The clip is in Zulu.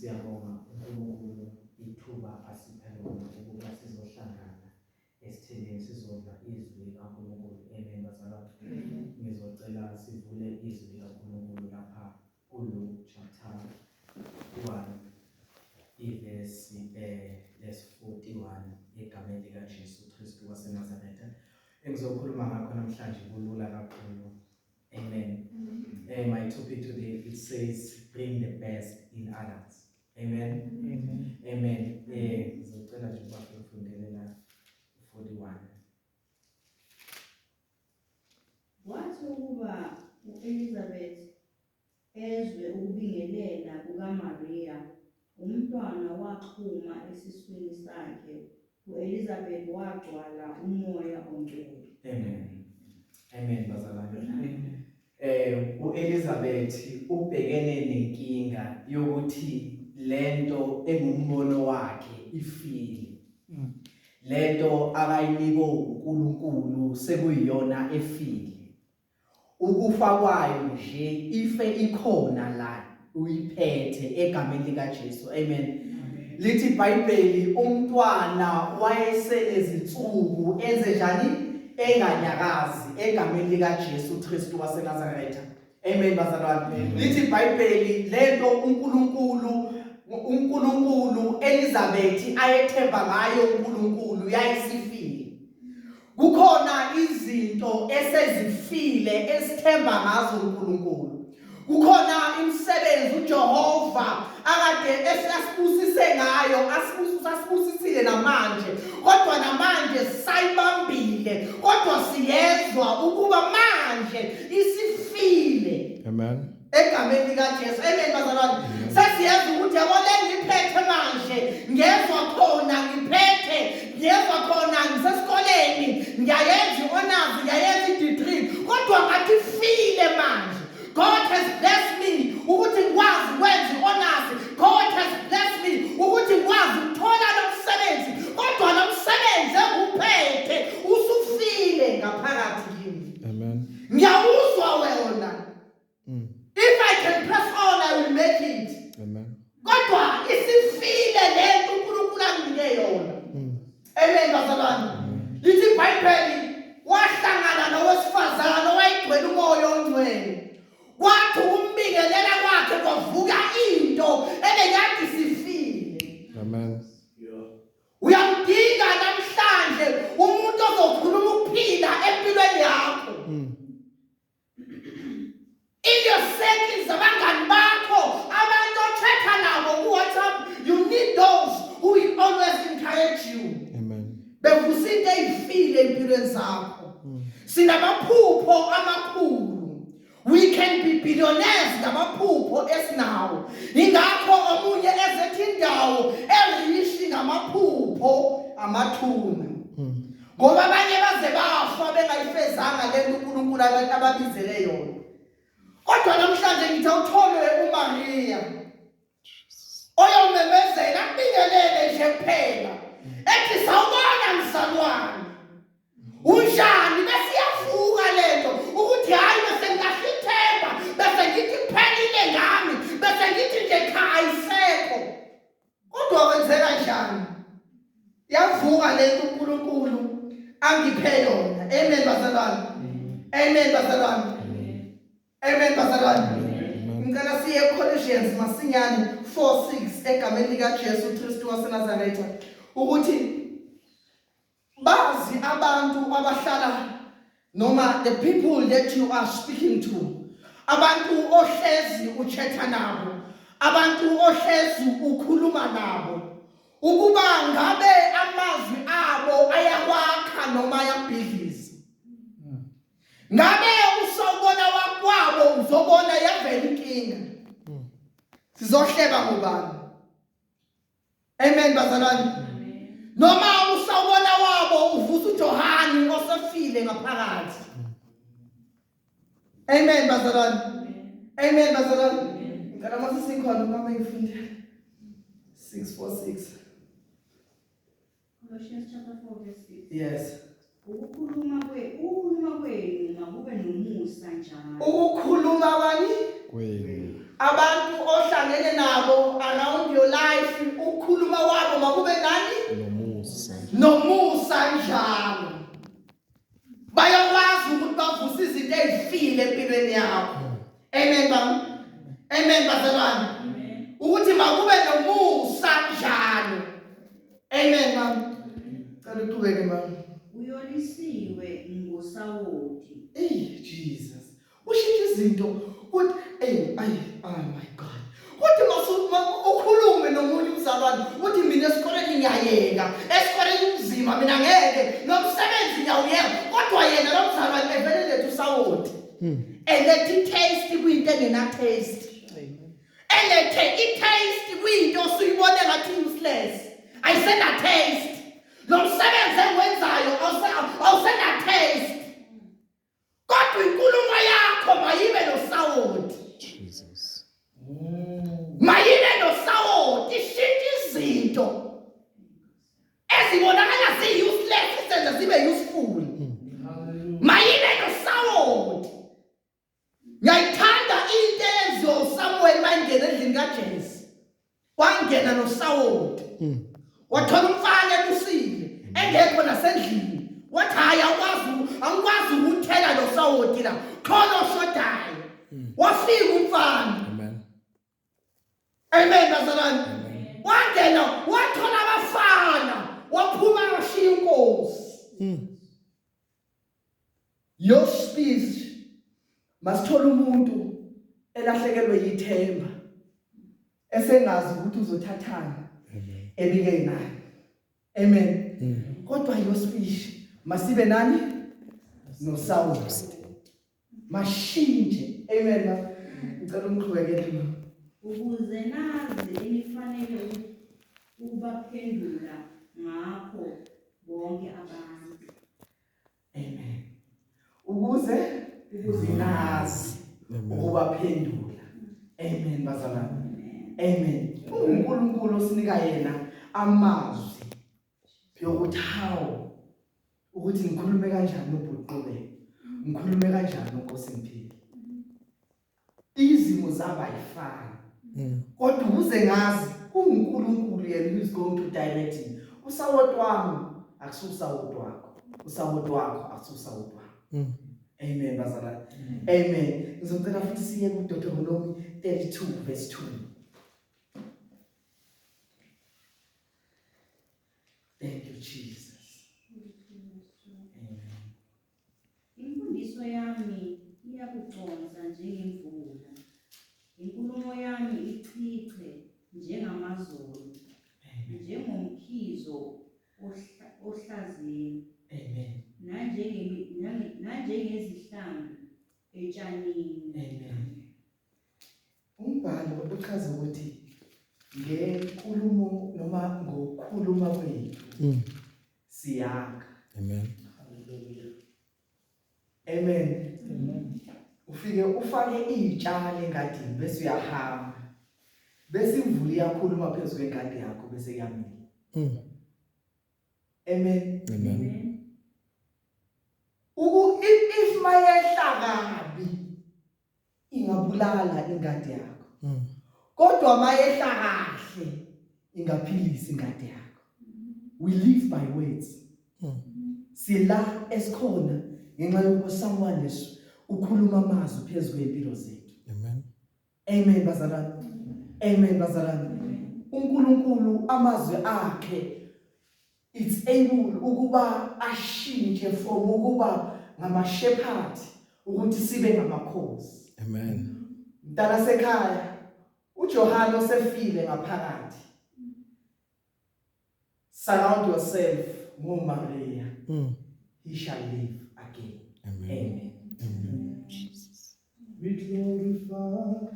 Siyabonga uNkulunkulu ithuba asiphe lona ukuba sizohlangana esithebeni sizodla izwi likaNkulunkulu. Amen bazalwane. Ngizocela sivule izwi likaNkulunkulu lapha kuLuke chapter 1 ivesi lesi-41 egameni likaJesu Kristu waseNazaretha. Engizokhuluma ngakho namhlanje kulula kakhulu. Amen. My topic today, it says bring the best in others. Amen. Amen. Amen. Ngizocela nje ukuba ngifundele la 41. Wathi ukuba uElizabeth ezwe ukubingelela kukaMariya, umntwana waxhuma esiswini sakhe, uElizabeth wagcwala uMoya oNgcwele. Amen. Amen bazalwane. UElizabeth ubhekene nenkinga yokuthi lento engumbono wakhe ifile. Lento akayinikwe uNkulunkulu sekuyiyona efile. Ukufa kwayo nje ife ikhona la uyiphethe egameni likaJesu. Amen. Lithi iBhayibheli umntwana wayesenezinsuku enze njani enganyakazi egameni likaJesu Kristu waseNazaretha. Amen bazalwane. Lithi iBhayibheli lento uNkulunkulu Elizabeth ayethemba ngayo uNkulunkulu yayisifile. Kukhona izinto esezifile esithemba ngazo uNkulunkulu. Kukhona imisebenzi uJehova akade esasibusise ngayo, asibusise asibusisile namanje. Kodwa namanje sayibambile, kodwa siyezwa ukuba manje isifile. Amen. Egameni likaJesu. Amen bazalwane. Sesiyeza ukuthi yabo le ngiphethe manje, ngezwa khona ngiphethe, ngiyezwa khona ngisesikoleni, ngiyayenza i-honors, ngiyayenza i-degree, kodwa ngathi file manje. God has blessed me ukuthi ngikwazi ukwenza i-honors. God has blessed me ukuthi ngikwazi ukuthola lo msebenzi, kodwa lo msebenzi engiwuphethe usufile ngaphakathi kimi. Amen. Ngiyawuzwa wena. If I can press on, I will make it. Amen. Kodwa isifile lento uNkulunkulu anginike yona. Amen bazalwane. Lithi iBhayibheli wahlangana nowesifazane owayegcwele umoya ongcwele. Kwathi ukumbingelela kwakhe kwavuka into ebekade isifile. Amen. Uyamdinga namhlanje umuntu ozokhuluma ukuphila empilweni yakho. In your circles, abangani bakho, abantu ochatha nabo ku-WhatsApp, you need those who will always encourage you. Amen. Bevusa into eyifile empilweni zakho. Sinamaphupho amakhulu. We can be billionaires ngamaphupho esinawo. Ingakho omunye ezethi indawo erishi ngamaphupho amathuna. Ngoba abanye baze bafa bengayifezanga le nto uNkulunkulu ababizele yona. Kodwa namhlanje ngithi awutholwe uMariya oyomemezela akubingelele nje kuphela ethi sawubona mzalwane unjani bese iyavuka lento ukuthi hhayi bese ngilahla ithemba bese ngithi kuphelile ngami bese ngithi nje cha ayisekho Kodwa kwenzeka njani? Yavuka lento uNkulunkulu angiphe yona. Amen bazalwane. Amen bazalwane. Amen bazalwane. Ngicela siye eColossians masinyane 4:6 egameni likaJesu Kristu waseNazaretha ukuthi bazi abantu abahlala noma the people that you are speaking to, abantu ohlezi uchetha nabo, abantu ohlezi ukhuluma nabo, ukuba ngabe amazwi abo ayakwakha noma ayabhidliza. Ngabe usawubona wakwabo uzobona yavela inkinga. Sizohleba ngobani? Amen bazalwane. Noma usawubona wabo uvusa uJohani osefile ngaphakathi. Amen bazalwane. Amen bazalwane. Ngicela uma sisikhona uma ngifundela. 646. Colossians chapter 4 verse 6. Yes. Ukukhuluma kwenu makube nomusa njalo. Ukukhuluma kwani? Kwenu. Abantu ohlangene nabo around your life, ukukhuluma kwabo makube nani? Nomusa. Nomusa njalo. Bayakwazi ukuthi bavuse izinto ezifile empilweni yakho. Amen baba. Amen bazalwane. Ukuthi makube nomusa njalo. Amen mama. Cela uqhubeke mama. Uyolisiwe ngosawoti. Ey Jesus. Ushintsha izinto uthi ey ay, oh my God. Uthi ukhulume nomunye umzalwane uthi mina esikoleni ngiyayeka. Esikoleni kunzima, mina ngeke, nomsebenzi ngiyawuyeka. Kodwa yena lo mzalwane evele lethu usawoti. Elethe taste kwinto engena taste. Elethe i-taste kwinto osuyibone ngathi useless. Ayisena taste. Lo msebenzi engiwenzayo awusena taste. Kodwa inkulumo yakho mayibe nosawoti. Jesus. Mayibe nosawoti, ishintshe izinto ezibonakala ziyi-useless, izenze zibe useful. Mayibe nosawoti. Ngiyayithanda into eyenziwa uSamuel mayingena endlini kaJese. Wangena nosawoti. Wathola umfana elusile engekho nasendlini. Wathi hayi, awukwazi, angikwazi ukuthela lo sawoti la. Khona oshodayo. Wafika umfana. Amen. Amen bazalwane. Wangena wathola abafana, waphuma washiya inkosi. Your speech, masithola umuntu elahlekelwe yithemba, esengazi ukuthi uzothathana, ebike naye. Amen. Kodwa your speech masibe nani? Nosawoti. Mashintshe. Amen ma. Ngicela umqhubekele ma. Ukuze nazi enifanele ukubaphendula ngakho bonke abantu. Amen. Ukuze nazi ukubaphendula. Amen bazalwane. Amen. UNkulunkulu osinika yena amazwi yokuthi how ukuthi ngikhulume kanjani nobhuqube. Ngikhulume kanjani noNkosi ngiphile. Izimo zaba ayifani. Kodwa ukuze ngazi uNkulunkulu yena who is going to direct me. Usawoti wami akususawoti wakho. Usawoti wakho akususawoti wami. Amen bazalwane. Amen. Ngizocela futhi siye kuDeuteronomy 32 verse 2. Thank you, Jesus. Amen. Imfundiso yami iyakuconsa njengemvula, inkulumo yami ichiche njengamazolo, njengomkhizo ohlazeni, Amen. nanjengezihlambi etshanini. Amen. Umbhalo uchaza ukuthi ngenkulumo noma ngokukhuluma kwethu siyakha. Amen. Amen. Ufike ufake izitshalo engadini bese uyahamba. Bese imvula iyakhuluma phezulu kwengadi yakho bese iyamila. Amen. Amen. If mayehla kabi ingabulala ingadi yakho. Kodwa mayehla kahle ingaphilisa ingadi yakho. We live by words. Sila esikhona ngenxa yokuba someone is ukhuluma amazwi phezulu kwempilo zethu. Amen. Amen bazalwane. Amen bazalwane. uNkulunkulu amazwi akhe it's able ukuba ashintshe from ukuba ngama shepherd ukuthi sibe ngamakhosi. Amen. Mntana sekhaya, uJohane osefile ngaphakathi. Surround yourself ngoMaria. He shall live again. Amen. Amen. Amen. Jesus. We glorify.